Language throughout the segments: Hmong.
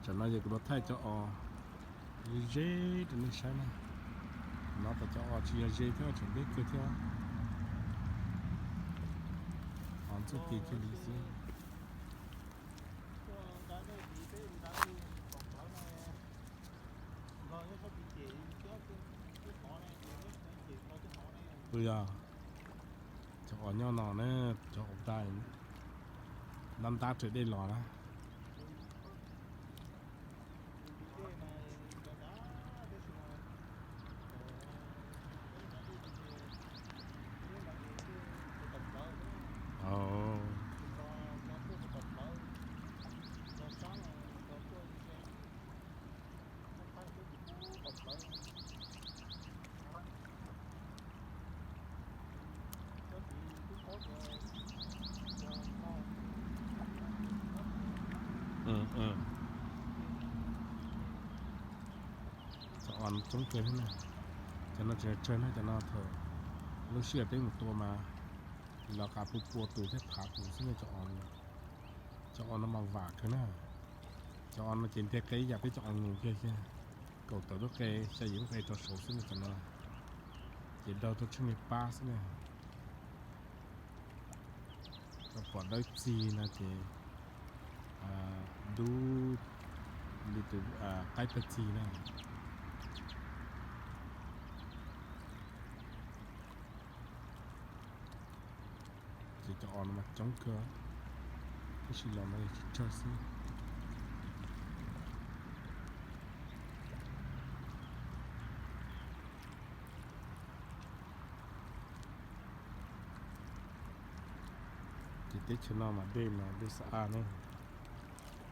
Tam no yog kuv los thaij cov os ze rau nej saib na. No tas cov os tsis yog ze thiab, tseem deb kawg thiab. Os ntxuaj tis kiag li xwb. Ua yog cov os nyob no na, cov os dai ntab ntab raws dej los na. Cov os coob kawg thiab na. Cov no tseem tsawg na, cov no thaum lub sij hawm peb mus tua mas los qas pua pua tus thiab phav tus xwb na cov os. Cov os no mas vam kawg na. Cov os no ces ntiag qe ib yam peb cov os nus kiag thiab. Kaum tawm lub qe, xya yim lub qe rau saud xwb na cov no. Ces daug tuaj tsheej li pab xwb na. Tau pom dawb txig no ces dub li tus qaib pawg txig na. Ces cov os no mas coob kawg, tab sis los no yog tsawg tsawg xwb. Ces teb chaws no mas dej mas dej xab a ne,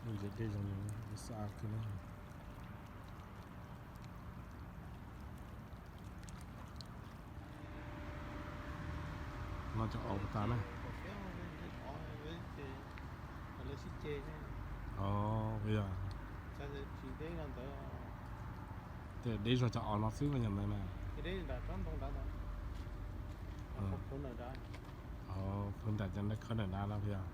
dej zoo, dej xab a kawg ne. No cov os tas na. Os, yog deb zog cov os no xwb yog ntawd na. Plhuav nram cov khawb nram dav no yog.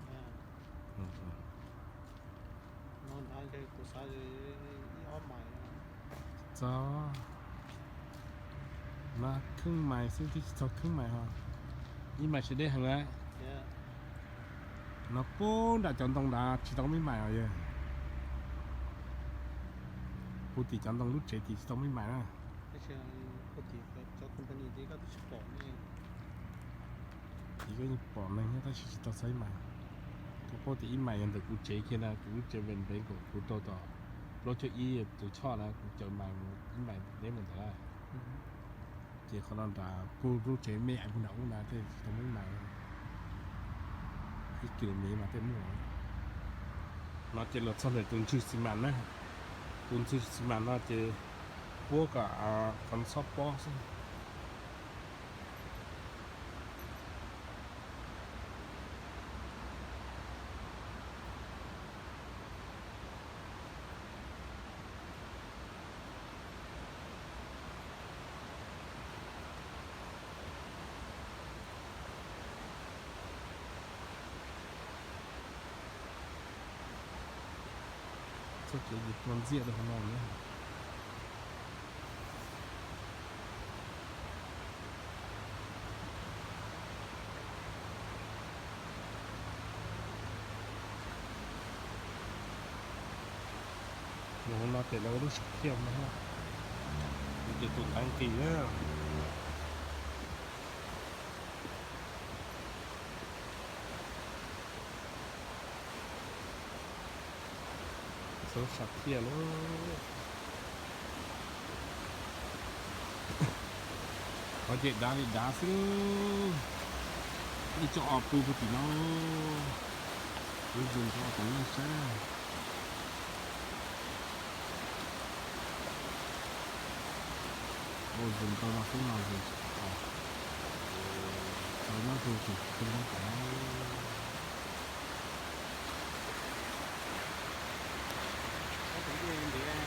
Txog no kheeb mais xwb twb tsis txog kheeb mais ho, ib mais sawv deb heev lawm. No puag nram cov ntoo dav tsis tau muaj ib mais os yog. Puag tim cov ntoo lub tsev tim tsis tau muaj ib mais na. Tim koj yeej pom neeg thiab tab sis tsis tau txog ib mais. Koj paub tias ib mais yog ntawm kuv tsev kiag na, kuv lub tsev npe npe nkaus kuv rau tom plaub caug ib tus choj na, kuv caws mais mus ib mais deb mus ntawd na. Ces qhov no nram puag lub tsev me puag nram ub na tej tsis tau muaj ib mais. Ib kis lus miv mas tej muaj. No ces los txog ntawm tus ntswg xi mas na. Tus ntswg xi mas no ces puab kom qhov no txhob pob xwb. Txoj kev ces tua ntxiaj rau hauv no na. Mus hauv no ces lawv ua lub sam thiaj no, ces tus ntaiv nqis na. Txhua sam thiaj lawm. Qhov ces dav li dav xwb. Ib co os pw puag tim no. Kuv zoom rau kom nej saib. Ua zoom rau no xwb no zoom tsis tau. Tau nyob zoom tseem tsis zoo zoo kam. Tus dej ntev